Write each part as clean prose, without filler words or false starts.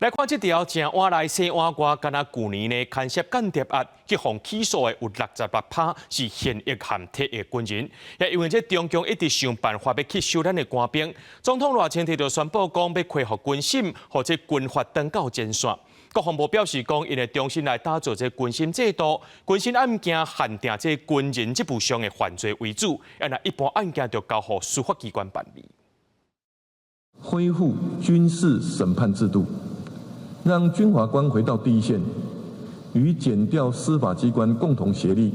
來看這條正碗內細碗外，敢若舊年呢，牽涉間諜案去予起訴的有66%是現役和退役軍人。也因為這中共一直想辦法欲吸收咱的官兵，總統賴清德就宣布講欲恢復軍審，予這軍法轉到前線。國防部表示講，𪜶會重新來打造這軍審制度，軍審案件限定這軍人職務上的犯罪為主，啊若一般案件就交予司法機關辦理。恢復軍事審判制度，讓軍法官回到第一線，與檢調司法機關共同協力，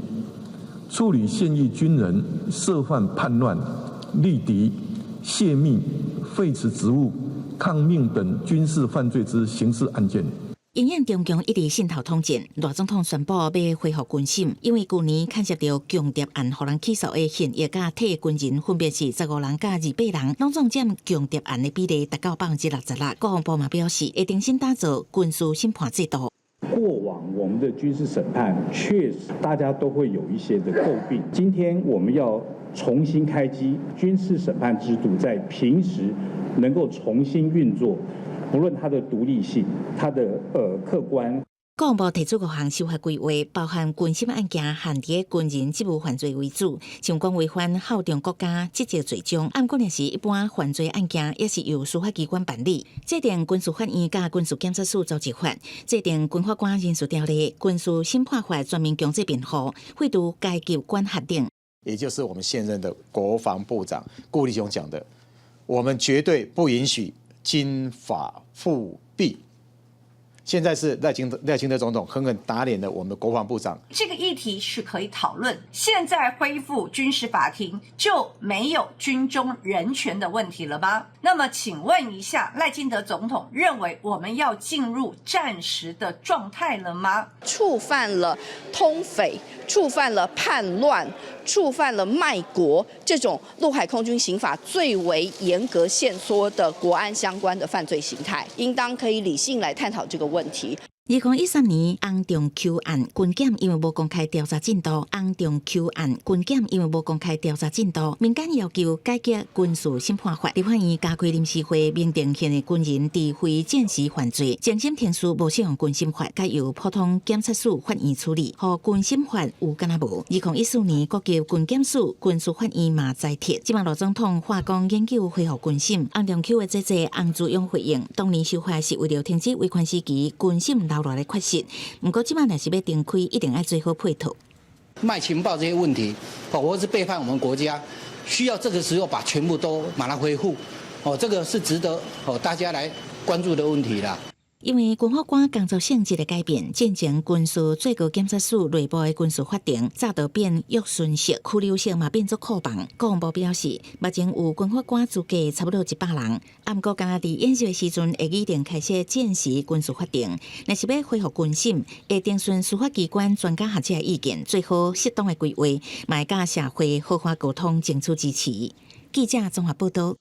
處理現役軍人涉犯叛亂、力敵、洩密、廢除職務、抗命等軍事犯罪之刑事案件。因應中共一直滲透統戰，賴總統宣布欲恢復軍審，因為舊年牽涉著共諜案，予人起訴的現役佮退役軍人分別是15人佮28人，攏總佔共諜案的比例達到66%。國防部嘛表示，會重新打造軍事審判制度。過往我們的軍事審判確實大家都會有一些的詬病，今天我們要重新開機軍事審判制度，在平時能夠重新運作。不論它的獨立性，它的客觀。國防部提出五項修法規劃，包含軍審案件限佇軍人職務犯罪為主，像講違反效忠國家職責罪種，毋過若是一般犯罪案件，也是由司法機關辦理。制定軍事法院佮軍事檢察署組織法，制定軍法官人事條例、軍事審判法全面強制辯護，廢除階級管轄等。也就是我們現任的國防部長顧立雄講的，我們絕對不允許軍法復辟。現在是賴清德總統狠狠打臉了我們的國防部長。這個議題是可以討論。現在恢復軍事法庭就沒有軍中人權的問題了嗎？那麼請問一下，賴清德總統認為我們要進入戰時的狀態了嗎？觸犯了通匪、觸犯了叛亂、觸犯了賣國這種陸海空軍刑法最為嚴格限縮的國安相關的犯罪形態，應當可以理性來探討這個問題。2013年洪仲丘案軍檢因為無公開調查進度，洪仲丘案軍檢因為無公開調查進度，民間要求改革軍事審判法。立法院加開臨時會，明定現役軍人佇非戰時犯罪，偵審程序無適用軍審法，改由普通檢察署法院處理，予軍審法有敢若無。2014年國級軍檢署、軍事法院嘛裁撤。這馬賴總統話講研究恢復軍審，洪仲丘的姐姐洪慈庸回應，當年修法是為了停止威權時期軍審流來的缺失，毋過這馬若是欲重開，一定愛做好配套。賣情報這些問題，哦，或是背叛我們國家，需要這個時候把全部都把它恢復，哦，這個是值得哦大家來關注的問題啦。因為軍法官工作性質的改變，進前軍事最高檢察署內部的軍事法庭，早就變約詢室、拘留室嘛變做庫房。國防部表示，目前有軍法官資格差不多100人，毋過敢若佇演習的時陣會擬定開設戰時軍事法庭，若是欲恢復軍審，會徵詢司法機關專家學者的意見，做好適當的規劃，嘛會佮社會好好溝通，爭取支持。記者綜合報道。